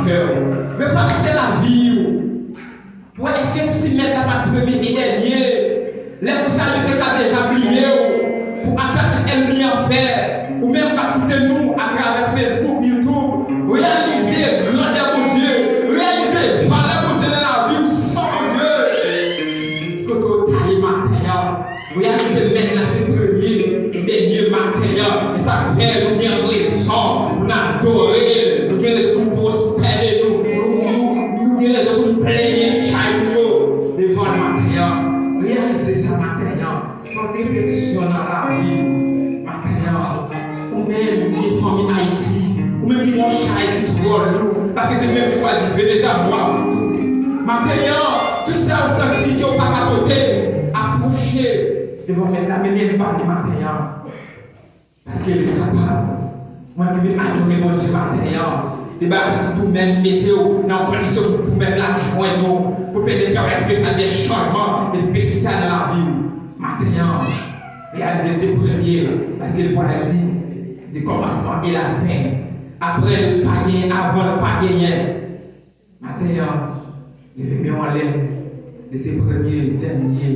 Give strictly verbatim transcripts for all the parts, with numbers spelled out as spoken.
kè w. Men pase lavi w. Pou wè èske si Mèt la pa t premye e dènye, lè konsa yo te ka deja bliye w pou atak ènmi an fè. Ou menm k ap koute nou atravè Facebook, YouTube, reyalize grandè Bondye, reyalize valè Bondye nan lavi w. San Bondye, kote w ta ye maten an? Reyalize Mèt la se premye e dènye maten an. E sa k fè nou gen rezon pou n adore l, nou gen rezon pou n pwostène nou, nou, nou, nou gen rezon pou n plenyen chay nou yo devan l maten an. Reyalize sa maten an. Fè yon ti refleksyon nan lavi w maten an. Ou menm ki gen fanmi Ayiti, ou menm ki gen yon chay ki twò lou, paske se menm ki pral di, venez à moi, vous tous. Maten an, tout sa ou santi ke ou pa ka pote, apwoche devan Mèt la, mennen l ba li maten an. Paske li kapab. Mwen ki vin adore Bondye maten an, debarase tout ou menm, mete w nan yon kondisyon pou, pou Mèt la jwenn ou, pou pèmèt fè yon espesyal, de chanjman espesyal nan lavi w maten an. Reyalize l se premye, paske li pral di, di kòmansman e lafen. Apre l pa genyen, avan l pa genyen. Maten an, leve men w anlè. Li se premye, dènye.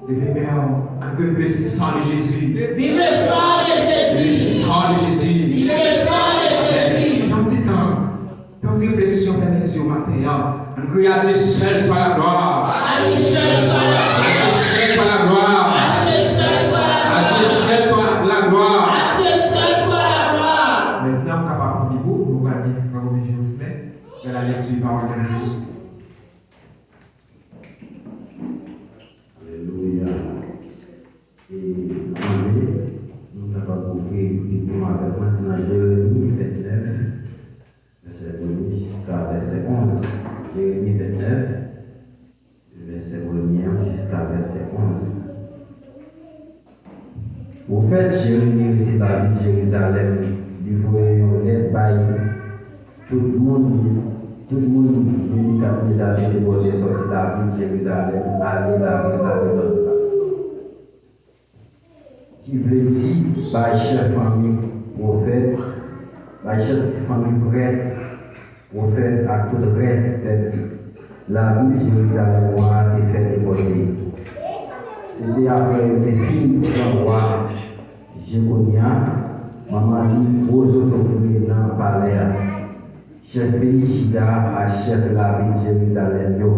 Leve men w. Ann fè viv le sang de Jésus. Vive le sang de Jésus. Le sang de Jésus. Vive le sang de Jésus. Pran yon ti tan. Fè yon ti refleksyon, fèmen zye w maten an. Ann kriye: À Dieu seul soit la gloire. À lui seul soit la gloire. À Dieu seul soit la gloire. À Dieu seul soit la gloire. À Dieu seul soit la gloire. À Dieu seul soit la gloire. Mentnan, w kapab pran debout, nou pral gen Frè Romain Jocelyn, fè la lecture parole de Dieu. Alelouya. E nou mande nou kapab ouvri Bib nou avèk mwen, se nan Jeremi vennèf, vèsè premye jiska vèsè onz. Jeremi vennèf, vèsè premye an jiska vèsè onz. Pwofèt Jeremi rete lavil Jerizalèm, li voye yon lèt bay tout moun, tout moun Nebikadneza te depòte sòti lavil Jerizalèm ale lavil Babilòn la. Ki vle di bay chèf fanmi pwofèt, bay chèf fanmi prèt, pwofèt ak tout rès pèp lavil Jerizalèm wa a te fè depòte. Se te apre yo te fin pran wa Jekonya, manman li, gwo zotobre nan palè a, chèf peyi Jida ak chèf lavil Jerizalèm yo,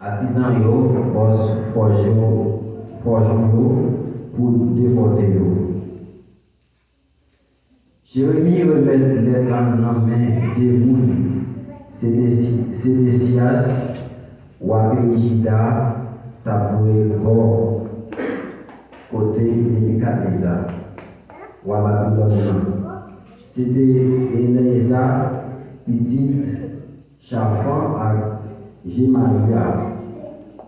atizan yo, bòs fòjon, fòjon yo pou depòte yo. Jeremi remèt lèt la nan men de moun Sedesi-, Sedesyas, wa peyi Jida, t ap voye bò kote Nebikadneza, wa Babilòn nan. Se te Eleyeza, pitit Chafan, ak Jemarya,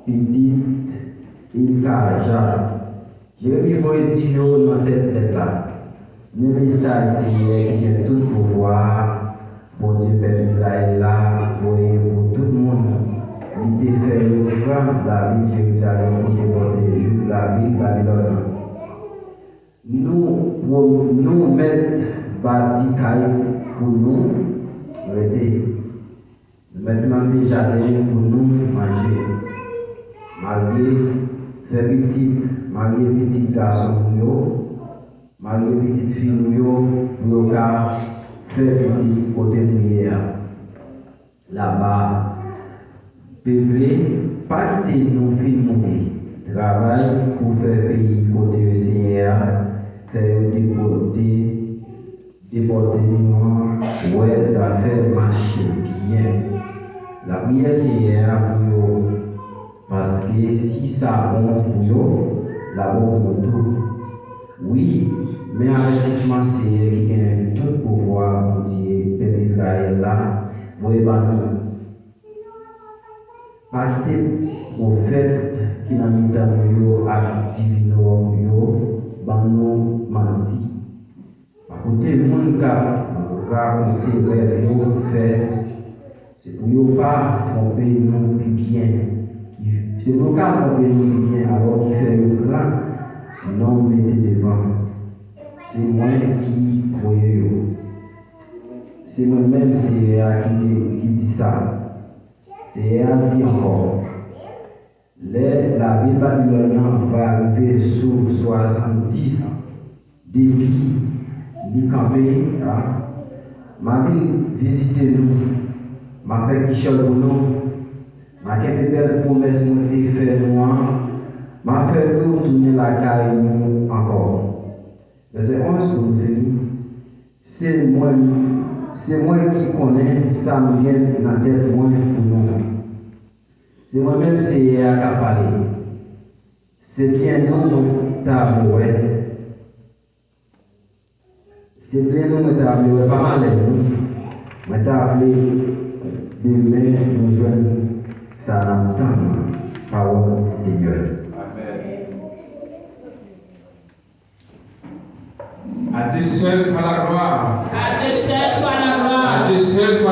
pitit Ilkaja. Jeremi voye di yo nan tèt lèt la: Men mesaj Senyè ki gen tout pouvwa a, Bondye pèp Izrayèl la, voye pou tout moun li te fè yo pran lavil Jerizalèm pou depòte jouk lavil Babilòn nan. Nou pwo-, nou mèt bati kay pou nou rete. Nou mèt plante jaden pou nou manje, marye, fè pitit, marye pitit gason nou yo, marye pitit fi nou yo, pou yo ka fè pitit kote nou ye a, laba a. Peple, pa kite nou fin mouri. Travay pou fè peyi kote Senyè a fè yo depòte depòte nou an wè zafè mache byen. Lapriyè Senyè a pou yo, paske si sa bon pou yo, l ap bon pou nou tou. Wi, men avètisman Senyè ki gen tout pouvwa, Bondye pèp Izrayèl la, voye ban nou. Pa kite pwofèt ki nan mitan nou yo ak divino yo ban nou manti. Pa koute moun k ap rakonte rèv yo fè. Se pou yo pa twonpe nou pi byen. Se pou yo ka twonpe nou pi byen, alò ki fè yo pran non m mete devan. Se mwen ki voye yo. Se mwen menm, Seyè a, ki, ki di sa. Seyè a di ankò, lè lavil Babilòn nan va rive sou swasanndiz an depi li kanpe, a, m a vin vizite nou, m a fè kichòy pou nou, m a kenbe bèl pwomès mwen te fè nou an, m a fè nou tounen lakay nou ankò. Vèsè onz pou nou fini. Se mwen, se mwen ki konnen sa m gen nan tèt mwen pou nou. Se mwen menm Seyè a k ap pale. Se byen nou mwen ta vle wè. Se byen nou mwen ta vle wè, pa malè nou. Mwen ta vle demen nou jwenn sa n ap tann nan. Pawòl Senyè. Amèn. À Dieu seul soit la gloire. À Dieu seul soit la gloire. À Dieu seul soit